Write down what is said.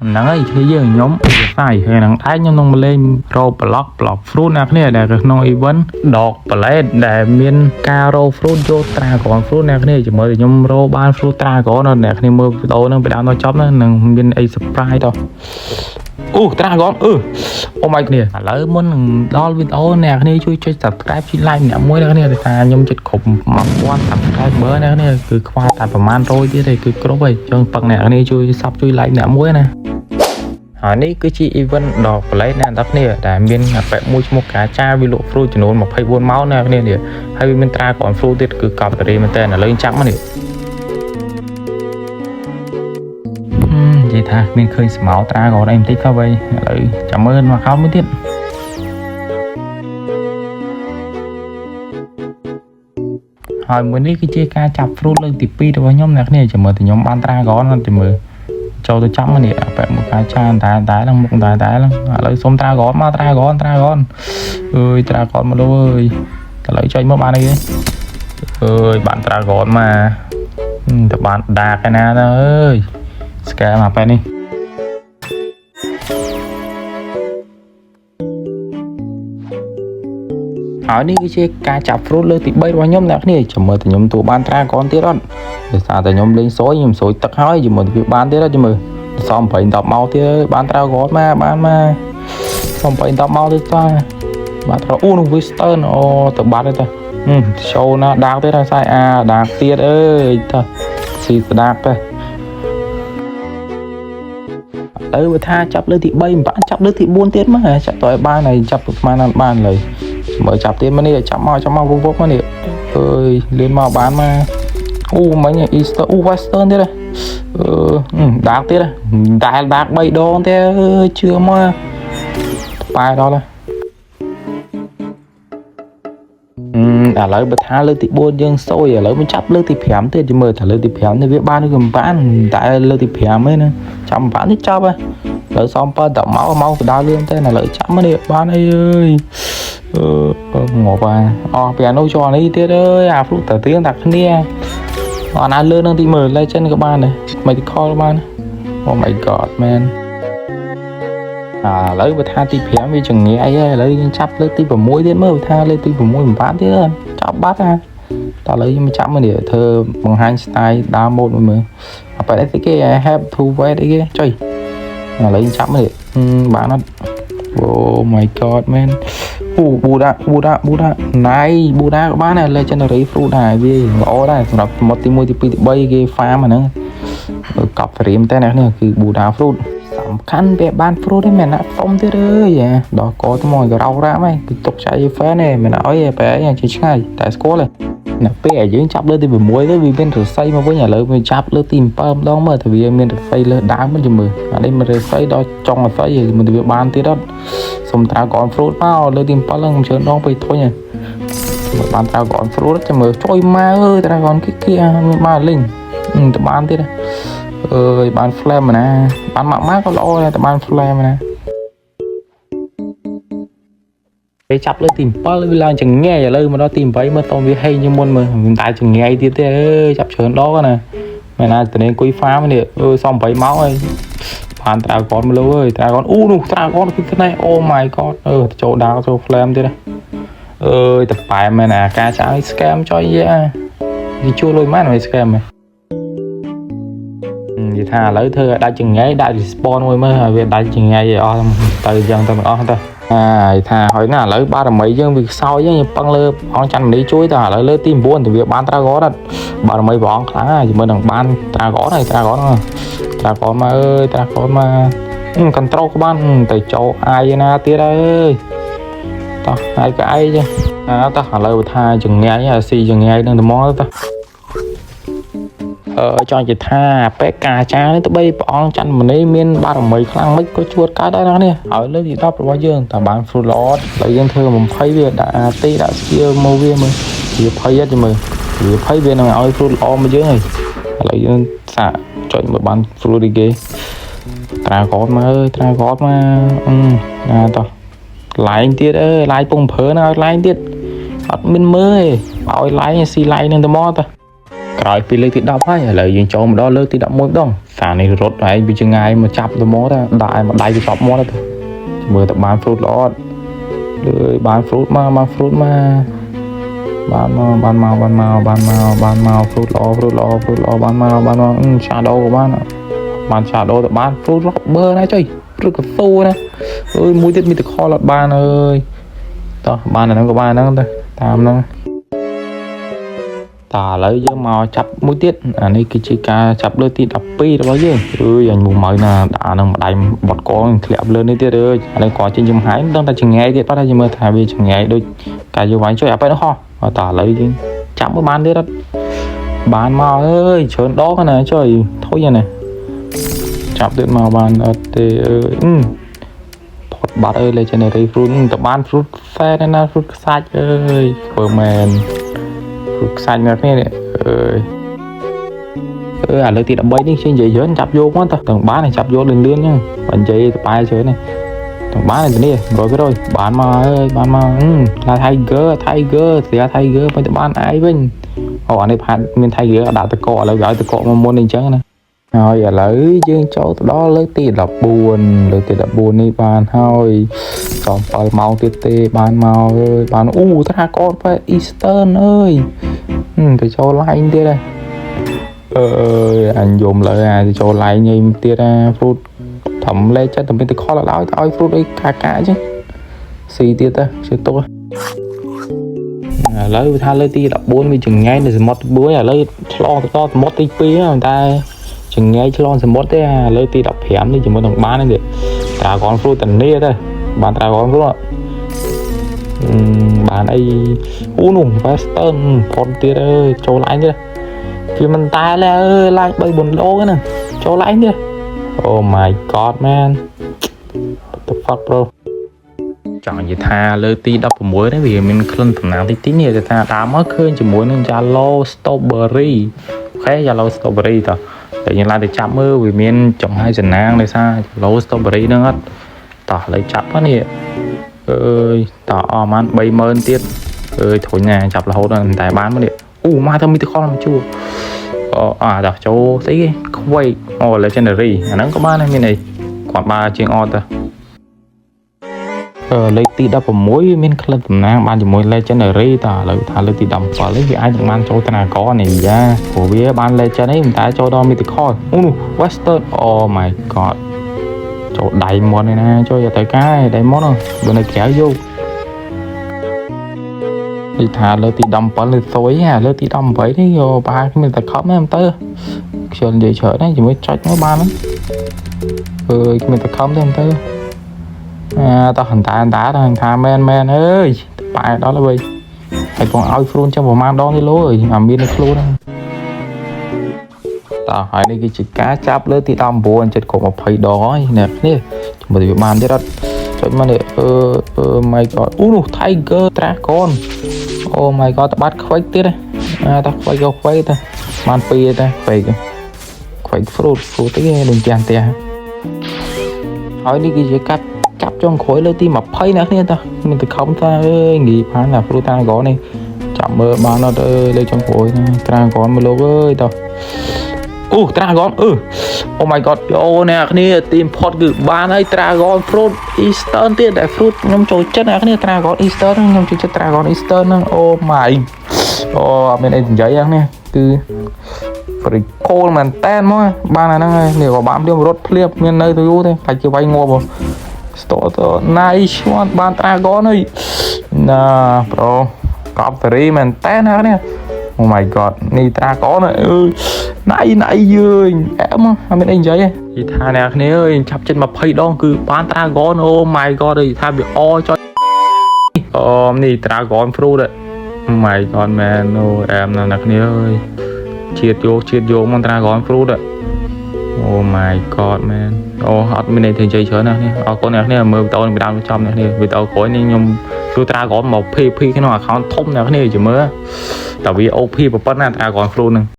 ហ្នឹងហើយគ្នាយើងខ្ញុំអ៊ីសាយហើយនឹងឯងខ្ញុំនឹងមកលេង Roblox Blox Fruit អ្នកគ្នាដែលនៅក្នុង event ដក blade ដែលមានការរក fruit យក Dragon Fruit អ្នកគ្នាជាមួយខ្ញុំរកបាន fruit Dragon អ្នកគ្នាមើលវីដេអូហ្នឹងពីដើមដល់ចប់ណានឹងមានអី surprise ដល់អូ Dragon អឺ អូ my គ្នាឥឡូវមុននឹងដល់វីដេអូអ្នកគ្នាជួយចុច subscribe ចុច like ម្នាក់មួយអ្នកគ្នាដោយសារខ្ញុំជិតគ្រប់1000 subscriber អ្នកគ្នាគឺខ្វះតែប្រហែល100ទៀតទេគឺគ្រប់ហើយចឹងពឹងអ្នកគ្នាជួយ sub ជួយ like ម្នាក់មួយណាហើយនេះគឺជា event ដ៏ប្លែកអ្នកទាំងគ្នាដែលមានអាប៉ែមួយឈ្មោះកាចាវាលក់ fruit ចំនួន24ម៉ោងអ្នកគ្នានេះហើយវាមាន dragon fruit ទៀតគឺកប់សេរីមែនតើឥឡូវចាប់មកនេះនិយាយថាគ្មានឃើញស្មៅ dragon អីបន្តិចទៅវិញឥឡូវចាំមើលមកខោមួយទៀតហើយមួយនេះគឺជាការចាប់ fruit លើកទី2របស់ខ្ញុំអ្នកគ្នាចាំមើលតែខ្ញុំបាន dragon ចាំមើលចូលទៅចាប់មកនេះអាប៉ែមួយកាចាតែតែហ្នឹងមុខតែតែហ្នឹងឥឡូវសុំ dragon មក dragon dragon អើយ dragon មកលើអើយឥឡូវចុចមកបានអីគេអើយបាន dragon មកទៅបានដាកឯណាទៅអើយ scam អាប៉ែនេះហើយនេះគឺជាការចាប់ fruit លើកទី3របស់ខ្ញុំអ្នកគ្នាចាំមើលតែខ្ញុំទទួលបាន dragon ទៀតអត់ដោយសារតែខ្ញុំលេងសយខ្ញុំសយទឹកហើយចាំមើលវាបានទៀតអត់ចាំមើលសំ8 10ម៉ោងទៀតបាន dragon មកបានមកសំ8 10ម៉ោងទៀតតាបាទត្រូវអូនោះ Western អូទៅបាត់ហើយតាចូលណាដាកទៀតហើយសាយអាដាកទៀតអើយតាស៊ីស្ដាកទៅទៅបើថាចាប់លើកទី3មិនបានចាប់លើកទី4ទៀតមកចាប់ទៅឲ្យបានហើយចាប់ប្រហែលណាបានលើមើលចាប់ទៀតមកនេះចាប់មកចាប់មកវុបមកនេះអើយលឿនមកបានមកអូមិញ Easter អូ Western ទៀតអឺដាកទៀតដែលដាក3ដងទៀតអើយជឿមកប៉ែដល់ហើយឥឡូវបើថាលើកទី4យើងសួយឥឡូវមកចាប់លើកទី5ទៀតមើលថាលើកទី5នេះវាបានឬក៏មិនបានតែលើកទី5ឯណាចាំមិនបានទេចាប់ហើយឥឡូវសំ7តមកមកបដាលឿនទេឥឡូវចាំនេះបានអីអើយអឺងាប់អាអស់ពីអានោះចូលនេះទៀតអើយអា fruit តាទៀងតាគ្នាអត់ណាលឿននឹងទីមើល legend ក៏បានដែរ mythical ក៏បាន Oh my god, man. ឥឡូវបើថាទី5វាចង្ងាយហើយឥឡូវយើងចាប់លើកទី6ទៀតមើលបើថាលើកទី6មិនបានទៀតចាប់បាត់អាតោះឥឡូវយើងមកចាប់មើលនេះធ្វើបង្ហាញ style ដើមម៉ូតមួយមើលអត់បែរអីគេ I have to wait អីគេចុយឥឡូវយើងចាប់មើលបានអត់ Oh my god, man. អូប៊ូដាប៊ូដាប៊ូដាណៃប៊ូដាក៏បានដែរ legendary fruit ដែរវាល្អដែរសម្រាប់មុតទី1ទី2ទី3គេ farm អាហ្នឹងកប់រៀមតែអ្នកនេះគឺ Buddha fruit សំខាន់វាបាន fruit ទេមែនណាសុំទៀតអើយដល់កទៅមកក៏រោរ៉ាមហើយគឺទុកចៃ fan ទេមិនអីបែរជាឆ្ងាយតែស្គាល់ទេនៅពេលឲ្យយើងចាប់លើទី6ទៅវាមានរស័យមកវិញឥឡូវវាចាប់លើទី7ម្ដងមើលថាវាមានរស័យលើដើមមិនមើលអានេះមានរស័យដល់ចុងរស័យមើលវាបានទៀតអត់សុំ dragon fruit មកលើទី7ហ្នឹងច្រើនដងពេកធុញហើយមើលបាន dragon fruit ចាំមើលចុយម៉ែអើយ dragon គីគីមានបានលេងទៅបានទៀតអើយបាន flame ណាបានម៉ាក់ម៉ាក៏ល្អដែរតែបាន flame ណាពេលចាប់លើកទី7វាឡើងចង្ងាយឥឡូវមកដល់ទី8មើលតោះវាហេងជាងមុនមើលមិនតែចង្ងាយទៀតទេអើយចាប់ច្រើនដងណាមែនណាតនេះអង្គុយ farm នេះអើយសំ8ម៉ោងហើយបាន dragon មកលើអើយ dragon អូនោះ dragon គឺស្នេហ៍ Oh my god អឺចូលដាវចូល flame ទៀតអើយតប៉ែមែនអាការចាយ scam ចុយយ៉ាគេជួលលុយម៉ានមិន scam ហ៎និយាយថាឥឡូវធ្វើឲ្យដាច់ចង្ងាយដាក់ respawn មួយមើលឲ្យវាដាច់ចង្ងាយឲ្យអស់ទៅអញ្ចឹងទៅមិនអស់ទៅអាយថាហើយណាឥឡូវបារមីយើងវាខ្សោយយើងពឹងលើអង្គច័ន្ទមនីជួយទៅឥឡូវលើទី9ទៅវាបាន dragon អត់បារមីព្រះអង្គខ្លាំងហើយជាមួយនឹងបាន dragon ហើយ dragon dragon មកអើយ dragon មក control ក៏បានទៅចូលអាយណាទៀតអើយតោះហើយក៏អីចឹងអើតោះឥឡូវថាចង្ងាយស៊ីចង្ងាយនឹងត្មងទៅអឺចង់និយាយថាពេកាចានេះទៅបីព្រះអង្គច័ន្ទមនីមានបារមីខ្លាំងមិនក៏ជួតកើតដែរណានេះហើយលើកទី10របស់យើងតើបាន fruit ល្អឥឡូវយើងធ្វើបំភ័យវាដាក់អាទីដាក់ skill មកវាមើលវាភ័យអត់មើលវាភ័យវានឹងឲ្យ fruit ល្អមកយើងហើយឥឡូវយើងសាកចុចមើលបាន fruit អីគេ dragon មកអើយ dragon មកអឺណាតោះឡាញទៀតអើយឡាយពងព្រើណាឲ្យឡាញទៀតអត់មានមើលទេឲ្យឡាញស៊ីឡាញនឹងទៅមកតោះក្រោយពីលើកទី10ហើយឥឡូវយើងចូលមកដល់លើកទី11ម្ដង សានេះរត់ឯងវាចងាយមកចាប់ទៅមកទៅដាក់ឲ្យមកដៃទៅចាប់មាត់ទៅមើលទៅបាន fruit ល្អអត់លើបាន fruit មកបាន fruit មកបានមកបានមកបានមកបានមកបានមក fruit ល្អ fruit ល្អ fruit ល្អបានមកបានមក shadow ក៏បានបាន shadow ទៅបាន fruit robber ណាចុយ fruit កស៊ូណាអើយមួយទៀតមានតខលអត់បានអើយតោះបានអាហ្នឹងក៏បានហ្នឹងទៅតាមហ្នឹងតើឥឡូវយើងមកចាប់មួយទៀតអានេះគឺជាការចាប់លើកទី12របស់យើងអើយអញមកម៉ៅណាដាក់អានឹងម្ដាយបត់កធ្លាក់លើនេះទៀតអើយអានេះគាត់ចេញចំហាយមិនដឹងថាចង្អែទៀតបាត់ហើយយើងមើលថាវាចង្អែដូចការយកវាយជួយអាបែបនោះហោះតើឥឡូវយើងចាប់មួយបានទៀតអត់បានមកអើយច្រើនដងណាចុយធុញណាចាប់ទៀតមកបានអត់ទេអើយផុតបាត់អើយ legendary fruit ទៅបាន fruit ហ្វែណា fruit ខ្សាច់អើយធ្វើមែន fruit ខ្សាច់មកគ្នានេះអើយអឺអាលើកទី13នេះខ្ញុំនិយាយច្រើនចាប់យកមកតោះទាំងបានចាប់យកលឿនលឿនហ្នឹងបើនិយាយតប៉ែច្រើននេះទាំងបាននេះ100%បានមកអើយបានមកឡា Tiger Tiger ស្រា Tiger មិនទៅបានអាយវិញអូអានេះផាត់មាន Tiger ដាក់តកឥឡូវឲ្យតកមកមុនអញ្ចឹងណាហើយឥឡូវយើងចូលទៅដល់លើកទី14លើកទី14នេះបានហើយចំ7ម៉ោងទៀតទេបានមកអើយបានអូ Dragon បែ Eastern អើយទៅចូល line ទៀតហើយអើយអញយំលើអាទៅចូល line ញ៉ៃទៀតអា fruit ធំលេចិត្តតែមានតែខលឲ្យឲ្យ fruit អីកាកាអញ្ចឹងស៊ីទៀតទៅជឿទុកឥឡូវថាលើកទី14វាចង្អែនៅសមុទ្រទី1ឥឡូវឆ្លងទៅដល់សមុទ្រទី2តែចង្អែឆ្លងសមុទ្រទេឥឡូវទី15នេះជាមួយនឹងបាននេះ Dragon Fruit តានីទៅបាន Dragon Fruit បានអីអូនោះ Western ផុតទៀតអើយចូល line ទៀតវាមិនតែឡើយអើយ line 3 4ដងហ្នឹងចូល line ទៀត Oh my god, man, what the fuck, bro? ចង់និយាយថាលើទី16នេះវាមានក្លិនតំណាងតិចតិចនេះតែថាដើមមកឃើញជាមួយនឹង Yellow Strawberry OK Yellow Strawberry តោះតែយើងឡើងទៅចាប់មើលវាមានចំហាយសំណាងដោយសារ Yellow Strawberry ហ្នឹងអត់តោះឥឡូវចាប់ហ្នឹងនេះអើយតោះអស់ប្រហែល30000ទៀតអើយធុញណាចាប់រហូតដល់តែបានមកនេះអូមកទៅមីតខលមកជួអូអាដល់ចូលស្អីគេខ្វៃអូ legendary អាហ្នឹងក៏បានដែរមានអីគាត់បើជាងអត់ទៅអឺលេខទី16វាមានក្លិនតំណាងបានជាមួយ legendary តើឥឡូវថាលើកទី17នេះវាអាចនឹងបានចូល Dragon នេះយ៉ាព្រោះវាបាន legend នេះមិនតែចូលដល់ mythical អូនោះ western oh my god ចូល diamond នេះណាចូលយកទៅកាយ diamond បើនៅក្រៅយកនិយាយថាលើកទី17លើសុយអាលើកទី18នេះយកប្រហែលគ្មានតែខំទេទៅខ្ញុំនិយាយច្រើនណាជាមួយចុចមកបានហ្នឹងអើយគ្មានតែខំទេទៅអាតោះអន្តាអន្តាថាមែនមែនអើយប៉ែដល់ហើយហើយបងឲ្យខ្លួនចឹងប្រហែលដងនេះលោអើយអាមាននៅខ្លួនហ្នឹងតោះហើយនេះគឺជាការចាប់លើទី19ចិត្តគ្រប់20ដងហើយអ្នកនេះជាមួយវាបានទៀតអត់ចុចមកនេះអឺអឺ my god អូនោះ Tiger Dragon Oh my god តបាត់ខ្វែកទៀតអាតោះខ្វែកក៏ខ្វែកទៅបានពីរទេខ្វែកខ្វែក fruit fruit ទេដូចផ្ទះផ្ទះហើយនេះគឺជាកាត់ចាប់ចុងក្រោយលើទី20អ្នកគ្នាតោះមានតែខំថាអើយនិយាយបានថា fruit Dragon នេះចាប់មើលបានអត់អើយលើចុងក្រោយណា Dragon មកលោកអើយតោះអូ Dragon អឺ Oh my god យោអ្នកគ្នាទីផុតគឺបានហើយ Dragon Fruit Eastern ទៀតដែល fruit ខ្ញុំចូលចិត្តអ្នកគ្នា Dragon Eastern ខ្ញុំចូលចិត្ត Dragon Eastern ហ្នឹង Oh my អូអត់មានអីនិយាយហ្នឹងគឺ very cool មែនតែនមកបានអាហ្នឹងហើយនេះក៏បានភ្លាមរត់ភ្លាមមាននៅទៅយូរទេខ្លាចគេវាយងាប់ស្ទទៅ nice one បាន Dragon ហើយណា bro កប់សេរីមែនតែនណានេះ Oh my god នេះ Dragon អើយណៃណៃយើយអែមអត់មានអីនិយាយទេនិយាយថាអ្នកគ្នាអើយចាប់ចិត្ត20ដងគឺបាន Dragon Oh my god និយាយថាវាអចុយអូនេះ Dragon Fruit Oh my god, man អូអែមណាស់អ្នកគ្នាអើយជាតិយកជាតិយកមក Dragon Fruit Oh my god, man អូអត់មានន័យថានិយាយច្រើនណាស់នេះអរគុណអ្នកគ្នាមើលវីដេអូនេះពីដើមដល់ចប់អ្នកគ្នាវីដេអូក្រោយនេះខ្ញុំជួយ Dragon មក PVP ក្នុង account ធំអ្នកគ្នាជមើលតែវា OP ប៉ុណ្ណា Dragon Fruit ហ្នឹង។